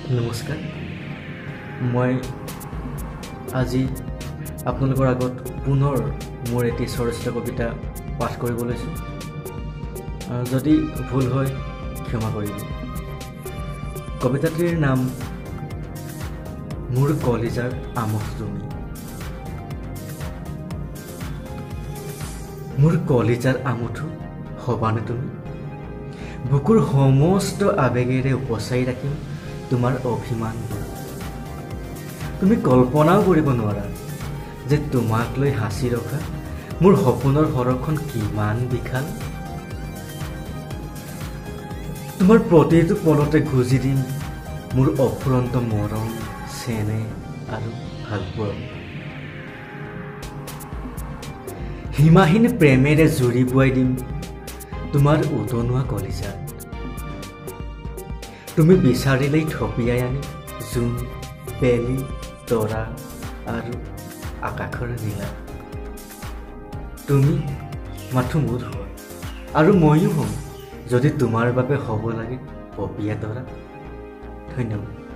নমস্কাৰ, মই আজি আপোনালোকৰ আগত পুনৰ মোৰ এটি স্বৰচিত কবিতা পাঠ কৰিব লৈছোঁ। যদি ভুল হয় ক্ষমা কৰিব। কবিতাটিৰ নাম মোৰ কলিজাৰ আমঠু তুমি। মোৰ কলিজাৰ আমঠু হ'বানে তুমি? বুকুৰ সমস্ত আৱেগেৰে উপচাই ৰাখিম তোমাৰ অভিমানবোৰ। তুমি কল্পনাও কৰিব নোৱাৰা যে তোমাক লৈ সাঁচি ৰখা মোৰ সপোনৰ সৰগখন কিমান বিশাল। তোমাৰ প্ৰতিটো পলতে গুজি দিম মোৰ অফুৰন্ত মৰম, চেনেহ আৰু ভালপোৱা। সীমাহীন প্ৰেমেৰে জুৰি বোৱাই দিম তোমাৰ উতনুৱা কলিজাত। তুমি বিচাৰিলেই থপিয়াই আনিম জোন, বেলি, তৰা আৰু আকাশৰ নীলা। তুমি মাথো মোৰ হোৱা আৰু ময়ো হ'ম যদি তোমাৰ বাবে হ'ব লাগে পপীয়া তৰা। ধন্যবাদ।